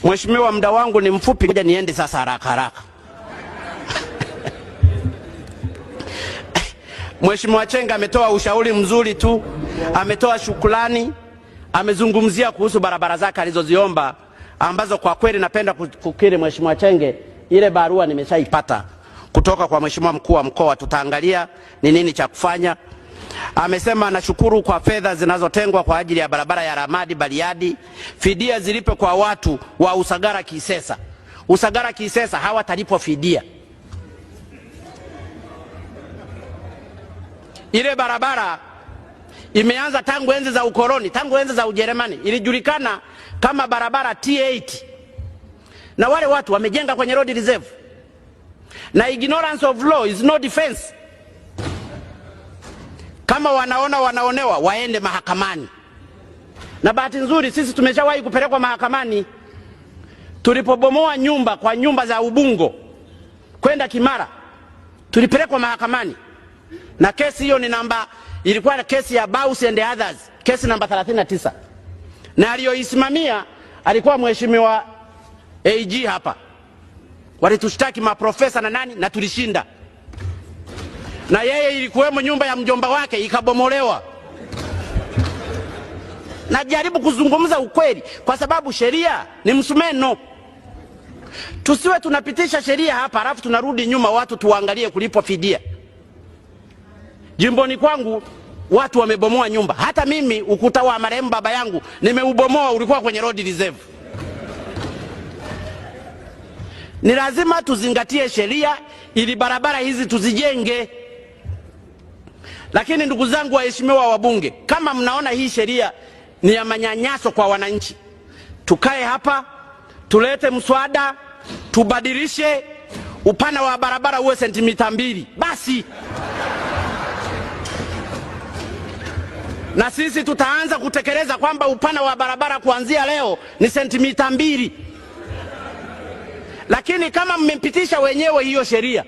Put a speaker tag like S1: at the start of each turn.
S1: Mheshimiwa, muda wangu ni mfupi, ngoja niende sasa haraka haraka. Mheshimiwa Chenga ametoa ushauri mzuri tu, ametoa shukrani, amezungumzia kuhusu barabara zake alizoziomba ambazo kwa kweli napenda kukiri Mheshimiwa Chenge, ile barua nimeshaipata kutoka kwa Mheshimiwa mkuu wa mkoa, tutaangalia ni nini cha kufanya. Amesema nashukuru kwa fedha zinazotengwa kwa ajili ya barabara ya Ramadi Bariadi, fidia zilipe kwa watu wa Usagara Kisesa. Usagara Kisesa hawatalipwa fidia. Ile barabara imeanza tangu enzi za ukoloni, tangu enzi za Ujerumani, ilijulikana kama barabara T8, na wale watu wamejenga kwenye road reserve, na ignorance of law is no defense. Kama wanaona wanaonewa, waende mahakamani. Na bahati nzuri sisi tumeshawahi kupelekwa mahakamani tulipobomoa nyumba kwa nyumba za Ubungo kwenda Kimara, tulipelekwa mahakamani na kesi hiyo ni namba, ilikuwa kesi ya Baus and others, kesi namba 39, na aliyoisimamia alikuwa mheshimiwa AG hapa. Walitushtaki maprofesa na nani na tulishinda, na yeye ilikuwemo nyumba ya mjomba wake ikabomolewa. Najaribu kuzungumza ukweli kwa sababu sheria ni msumeno. Tusiwe tunapitisha sheria hapa halafu tunarudi nyuma watu tuwaangalie kulipwa fidia. Jimboni kwangu watu wamebomoa nyumba. Hata mimi ukuta wa marehemu baba yangu nimeubomoa, ulikuwa kwenye road reserve. Ni lazima tuzingatie sheria ili barabara hizi tuzijenge. Lakini ndugu zangu waheshimiwa wabunge, kama mnaona hii sheria ni ya manyanyaso kwa wananchi, tukae hapa tulete mswada tubadilishe upana wa barabara uwe sentimita 2 basi, na sisi tutaanza kutekeleza kwamba upana wa barabara kuanzia leo ni sentimita 2. Lakini kama mmepitisha wenyewe hiyo sheria,